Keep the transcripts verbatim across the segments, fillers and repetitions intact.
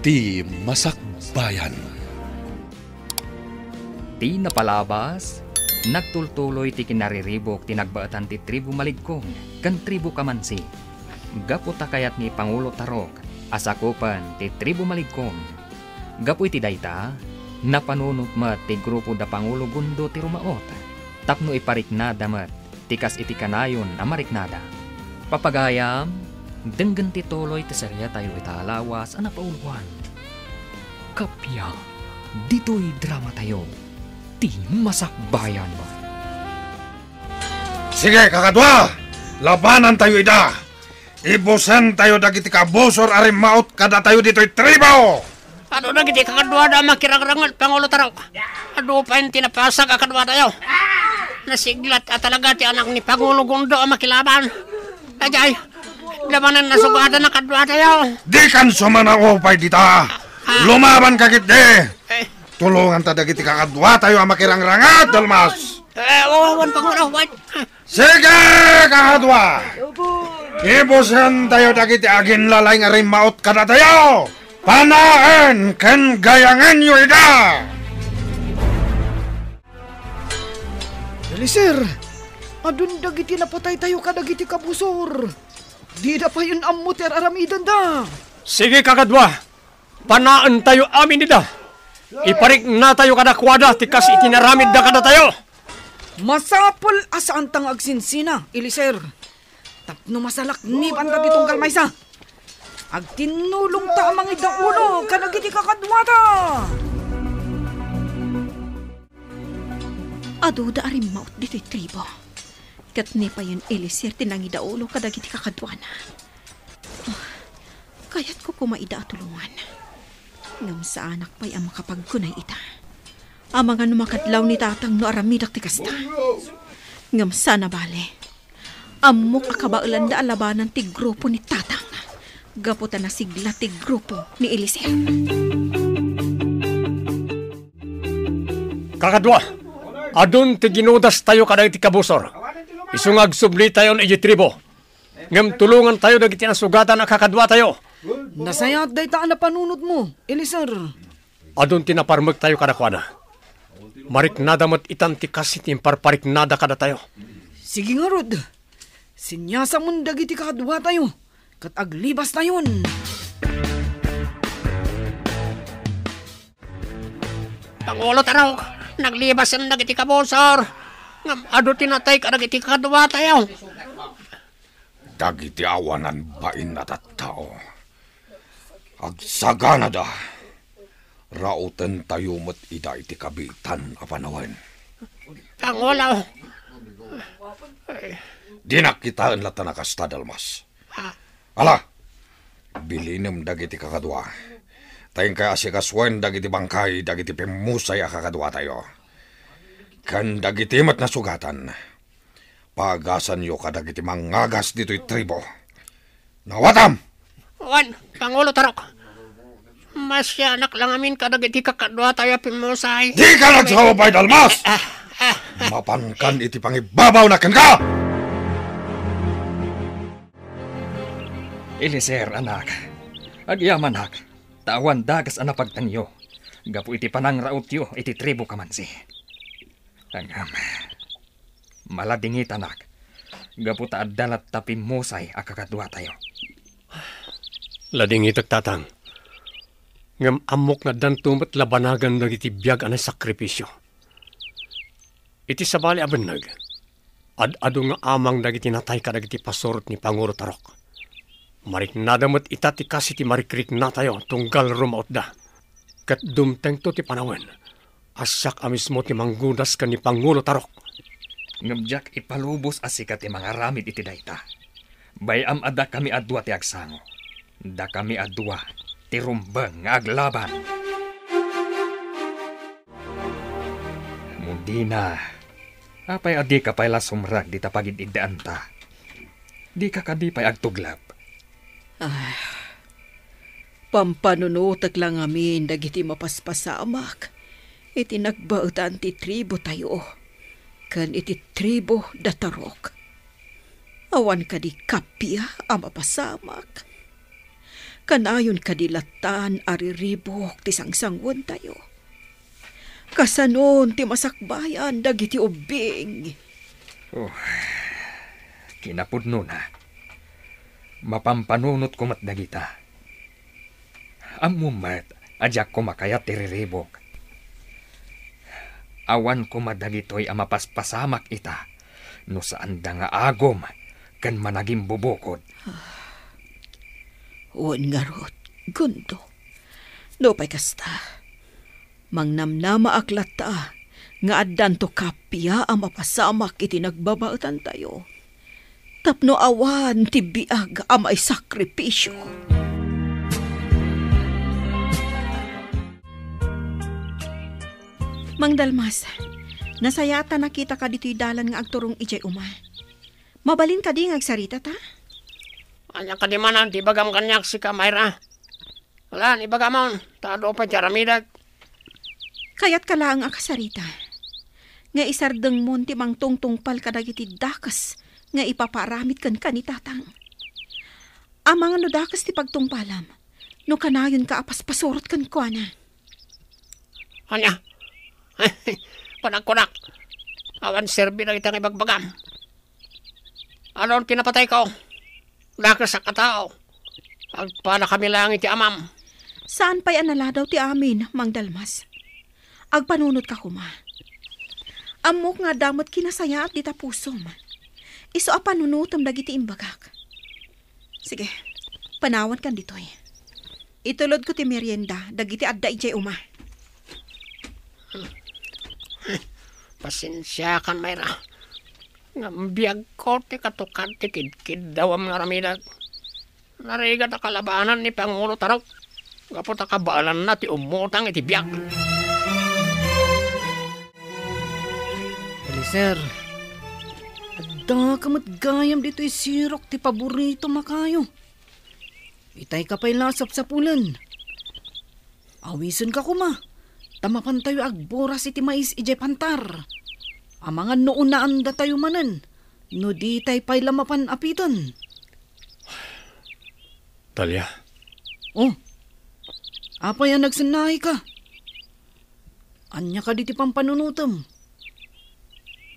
Ti Masakbayan. Ti napalabas, nagtultuloy ti kinariribuk ti nagbaetan ti tribu Maligkong ken tribu Kamansi. Gapu ta kayat ni Pangulo Tarok a sakupen ti tribu Maligkong. Gapu iti dayta, napanunot met ti grupo da Pangulo Gundo ti Rumaot tapno ipariknada met ti kas iti kanayon a mariknada. Papagayam, denggen ti tuloy ti seriatayo ita a lawas a napauloan. Kappia, ditoy dramatayo, Ti Masakbayan. Sige, kakadua! Labanantayo ida! Ibusentayo dagiti kabusor a rimmaot kadatayo ditoy tribo! Adu dagiti kakaduada a makirangranget, Pangulo Tarok. Adu pay ti napasag a kaduatayo. Nasiglat a talaga ti anak ni Pangulo Gundo a makilaban. Ajay, labanan nasugatan a kaduatayo. Dikan sumanaupay dita. Ah. Lumabanka ketdi. Eh. Tulonganta dagiti kakaduatayo a makirangranget, Dalmas. Eh, wan, Pangulo, wan. Sige, kakadua! Ibusentayo dagiti aginlalay nga rimmaot kadatayo! Panaen ken gayangenyo ida! Eliezer, adun dagiti napataytayo kadagiti kabusor. Dida payen ammo ti ar-aramidenda. Sige, kakadua! Panaentayo amin ida. Ipariknatayo kadakuada ti kas iti naramidda kadatayo. Masapul a saanta nga agsinsina, Eliezer, tapno masalaknibanta ti tunggal maysa. Agtinnulongta a mangidaulo kadagiti kakaduata. Aduda a rimmaot ditoy tribo. Ket ni payen Eliezer ti nangidaulo kadagiti kakaduana. Ah, kayatko koma ida a tulongan. Ngem saanak pay a makapagkunay ita. Amangan no makadlaw ni Tatang no aramidak ti kasta. Ngem saan a bale. Ammok a kabaelanda a labanan ti grupo ni Tatang. Gapu ta nasigla ti grupo ni Eliezer. Kakadua, adun ti ginudastayo kadagiti kabusor. Isu nga agsublitayon idiay tribo. Ngem tulongantayo dagiti nasugatan a kakaduatayo. Nasayaat dayta a napanunotmo, Eliezer. Adun ti naparmektayo kadakuada. Mariknada met itan ti kas iti imparpariknada kadatayo. Sige ngarud, sinyasamon dagiti kakaduatayo, ket aglibastayon. Pangulo Tarok, naglibasen dagiti kabusor. Ngem adu ti natay kadagiti kakaduatayo. Dagiti awanan bain a tattao, agsaganada, rautentayo met ida iti kabiitan a panawen. Pangulo. Dinak kitaen latta a kasta, Dalmas. Ah. Ala, bilinem dagiti kakadua. Ta inkay asikasuen dagiti bangkay dagiti pimmusay a kakaduatayo. Ken dagiti met nasugatan. Paagasanyo kadagiti mangagas ditoy tribo. Nawatam! Wen, Pangulo Tarok. Masianak lang amin kadagiti kakaduatayo a pimmusay. Dika nagsaupay, Dalmas! Ah, ah, ah. Mapankan iti pangibabawnak kenka! Eliezer, anak, agyamanak, ta awan dakes a napagtanyo gapu iti panangrautyo iti tribo Kamansi. Ngem, maladingitanak, gapu ta adda latta pimmusay a kakaduatayo. Ladingitek, Tatang. Ngem ammok nga addanto met labanagan dagiti biag a naisakripisio. Iti sabali a benneg, ad-adu nga amang dagiti natay kadagiti pasurot ni Pangulo Tarok. Mariknada met ita ti kas iti marikriknatayo tunggal rumautda. Ket dumtengto ti panawen a siak a mismo ti manggudas ken ni Pangulo Tarok. Ngem diak ipalubos a sika ti mangaramid iti dayta. Bay-am a dakami a dua ti agsango. Dakami a dua ti rumbeng nga aglaban. Mudina, apay a dika pay la sumrek dita pagid-iddaanta? Dika kadi pay agtuglep? Ah, pampanunotek la ngamin dagiti mapaspasamak iti nagbaetan ti tribotayo ken iti tribo da Tarok. Awan kadi kappia a mapasamak? Kanayon kadi lattan a riribuk ti sangsanguentayo? Kasanon ti masakbayan dagiti ubbing? Oh, kinapudnona, mapampanunotko met dagita. Ammom met a diak koma kayat ti riribuk. Awan koma dagitoy a mapaspasamak ita no saanda nga agum ken managimbubukod. Wen ngarud, Gundo, nupay kasta, mangnamnamaak latta nga addanto kappia a mapasamak iti nagbabaetantayo, tapno awan ti biag a maisakripisio. Mang Dalmas, nasayaat ta nakitaka ditoy dalan nga agturong idiay uma. Mabalin kadi nga agsaritata? Ania kadi manen ti ibagam kaniak sika, Myra? Ala, ibagamon, ta adu pay ti aramidek. Kayatka laeng a kasarita nga isardengmon ti mangtungtungpal kadagiti dakes nga ipapaaramid kenka ni Tatang. Amangan no dakes ti pagtungpalam, no kanayonka a paspasurot kenkuana. Ania? Panagkunak, awan serbi dagiti nga ibagbagam. Anon ti napatayko? Dakes a katao. Agpadakami laeng iti amam. Saan pay a naladaw ti amin, Mang Dalmas. Agpanunotka koma. Ammok nga adda met kinasayaat dita pusom. Isu a panunotem dagiti imbagak. Sige, panawankan ditoy. Itulodko ti merienda dagiti adda idiay uma. Pasensiakan, Myra. Ngem biagko ti katukad ti kidkiddawam nga aramidek. Narigat a kalabanan ni Pangulo Tarok gapu ta kabaelanna ti ummutang iti biag. Eliezer, addaka met gayam ditoy sirok ti paboritom a kayo. Itayka pay la a sapsapulen. Awisenka koma, ta mapantayo agburas iti mais idiay pantar. Amangan no unaandatayo manen, no ditay pay la mapan apiten. Dalia. Oh, apay a nagsennaayka? Ania kadi ti pampanunotem?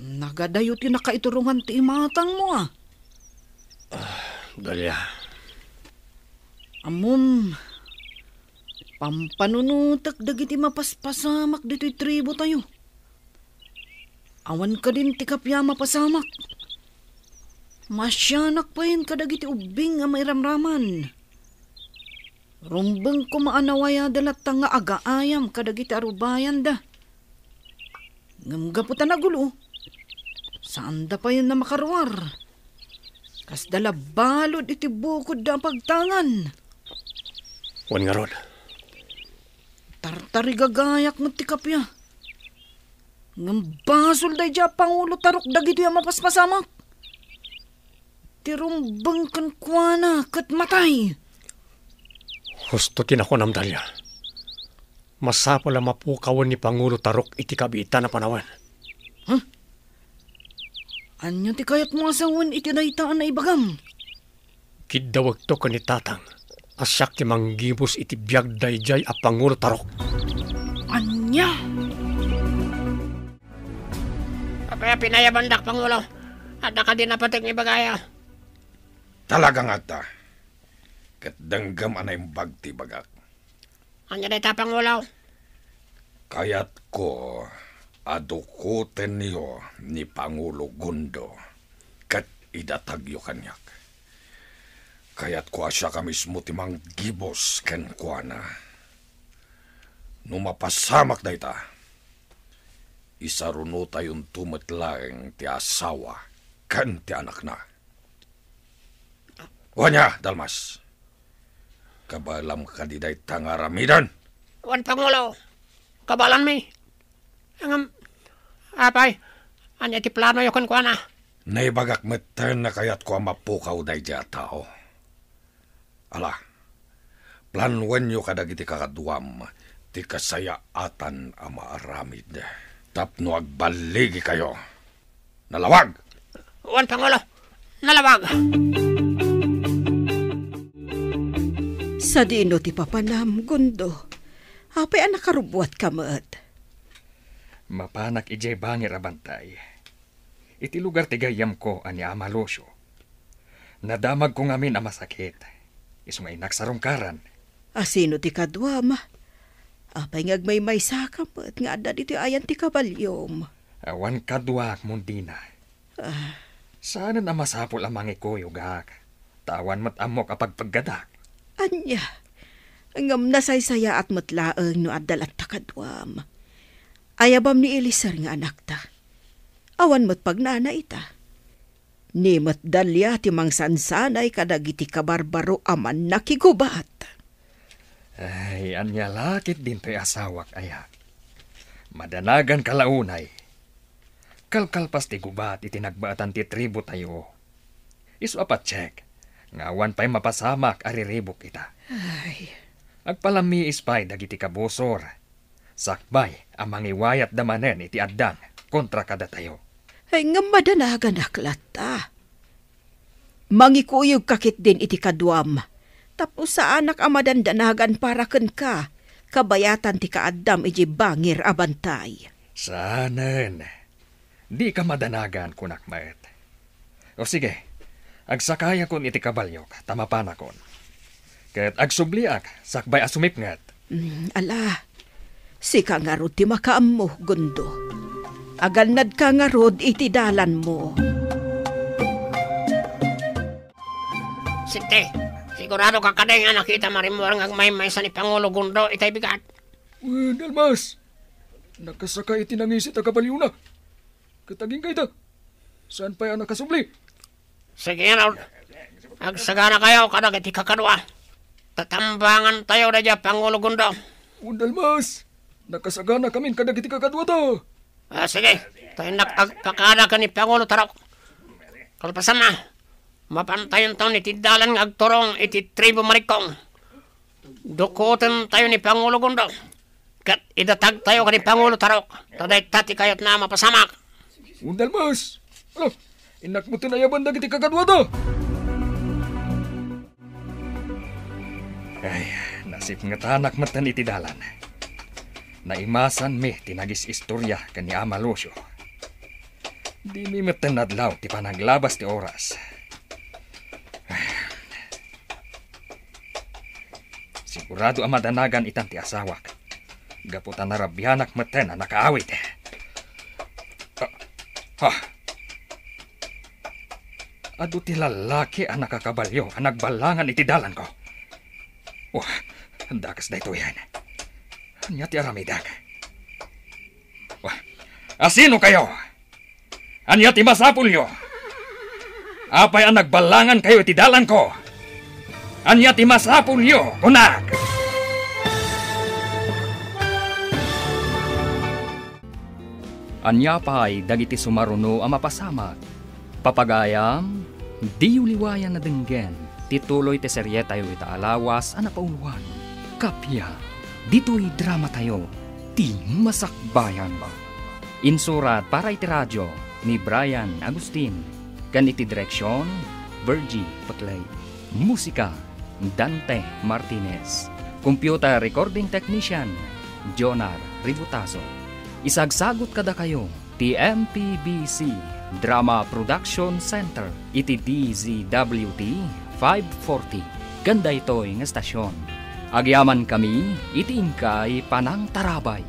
Nagadayo ti nakaiturongan ti imatangmo, a. Ah, Dalia. Ammom, pampanunotek dagiti mapaspasamak ditoy tribotayo. Awan kadin ti kappia a mapasamak. Maasianak payen kadagiti ubbing a mairamraman. Rumbeng koma a nawayada latta nga agaayam kadagiti arubayanda. Ngem gapu ta nagulo, saanda payen a makaruar. Kasda la balud iti bukodda a pagtangan. Wen ngarud, tartarigagayak met ti kappia. Ngem basol daydiay a Pangulo Tarok dagitoy a mapaspasamak. Ti rumbeng kenkuana ket matay. Husto ti nakunam, Dalia. Masapul a mapukawen ni Pangulo Tarok iti kabiitan a panawen. Huh? Ania ti kayatmo a sawen iti dayta a naibagam? Kiddawekto ken ni Tatang a siak ti manggibus iti biag daydiay a Pangulo Tarok. Ania? Apay a pinayabandak, Pangulo? Adda kadi napateg nga ibagayo? Talaga nga adda. Ket denggem a naimbag ti ibagak. Ania dayta, Pangulo? Kayatko a dukotenyo ni Pangulo Gundo ket idatagyo kaniak. Kayatko a siak a mismo ti manggibus kenkuana. No mapasamak dayta, isarunotayonto met laeng ti asawa ken ti anakna. Wen aya, Dalmas? Kabaelam kadi dayta nga aramiden? Wen, Pangulo, kabaelanmi. Ngem, apay, ania ti planoyo kenkuana? Naibagak metten a kayatko a mapukaw daydiay a tao. Ala, planuenyo kadagiti kakaduam ti kasayaatan a maaramid tapno agballigikayo. Nalawag! Wen, Pangulo, nalawag! Tadino ti papanam, Gundo? Apay a nakarubbuatka met? Mapanak idiay bangir a bantay, iti lugar ti gayyemko a ni Ama Lucio. Nadamagko ngamin a masakit, isu nga innak sarungkaran. Asino ti kaduam? Apay nga agmaymaysaka met nga adda ditoy ayan ti kabaliom? Awan kaduak, Mundina. Ah. Saanen a masapul a mangikuyogak, ta awan met ammok a pagpeggadak. Ania? Ngem nasaysayaat met laeng no adda latta kaduam. Ayabam ni Eliezer nga anakta. Awan met pagnana ita. Ni met Dalia ti mangsansanay kadagiti kabarbaro a mannakigubat. Ay, ania la ketdin toy asawak aya? Madanagan ka la unay. Kalkalpas ti gubat iti nagbaetan ti tribu tayo. Isu a patiek nga awan pay mapasamak a riribuk ita. Ay. Agpalamiis pay dagiti kabusor, sakbay a mangiwayatda manen iti addang kontra kadatayo. Ay, ngem madanaganak latta. Mangikuyogka ketdin iti kaduam, tapno saanak a madandanagan para kenka, kabayatan ti kaaddam idiay bangir a bantay. Saanen. Dika madanagan, kunak met. O sige, agsakayakon iti kabaliok, ta mapanakon. Ket agsubliak, sakbay a sumipnget. Mm, ala, sika ngarud ti makaammo, Gundo. Agannadka ngarud iti dalanmo. Siti, sigurado ka kadi nga nakita Marimor nga agmaymaysa ni Pangulo Gundo itay bigat? Wen, Almas, nakasaka iti nangisit a kabaliona. Ket agingga ida. Saan pay a nakasubli? Sige, Raul. Agsaganakayo kadagiti kakadua. Tatambangantayo daydiay a Pangulo Gundo. Wen, Almas, nakasaganakamin kadagiti kakaduata. Ah, sige. Ta innak agpakada ken ni Pangulo Tarok. Kalpasanna, mapantayonton iti dalan nga agturong iti tribu Marikong. Dukotentayo ni Pangulo Gundo. Ket idatagtayo ken ni Pangulo Tarok. Ta dayta ti kayatna a mapasamak. Wen, Almas. Ala, innak metten ayaban dagiti kakaduata. Ay, nasipngetanak metten iti dalan. Naimasanmi ti nagis-istoria ken ni Ama Lucio. Dimi metten nadlaw ti panaglabas ti oras. Sigurado a madanagan itan ti asawak, gapu ta narabianak metten a nakaawit. Ah, ah. Adu ti lallaki a nakakabalio a nagballangan iti dalanko. Wah, dakes daytoyen. Ania ti aramidek? Wah, asino kayo? Ania ti masapulyo? Apay a nagballangan kayo iti dalanko? Ania ti masapulyo, kunak? Ania pay dagiti sumaruno a mapasamak? Papagayam, diyo liwayan a denggen ti tuloy ti serietayo ita a lawas a napauluan. Kappia, ditoy dramatayo, ti Masakbayan. Insurat para iti radio ni Brian Agustin, ken iti direksion, Virgie Petley. Musika, Dante Martinez. Computer recording technician, Jonar Ributazo. Isagsagut kadakayo ti M P B C Drama Production Center iti D Z W T five forty ken daytoy nga estasion. Agyamankami iti inkay panangtarabay.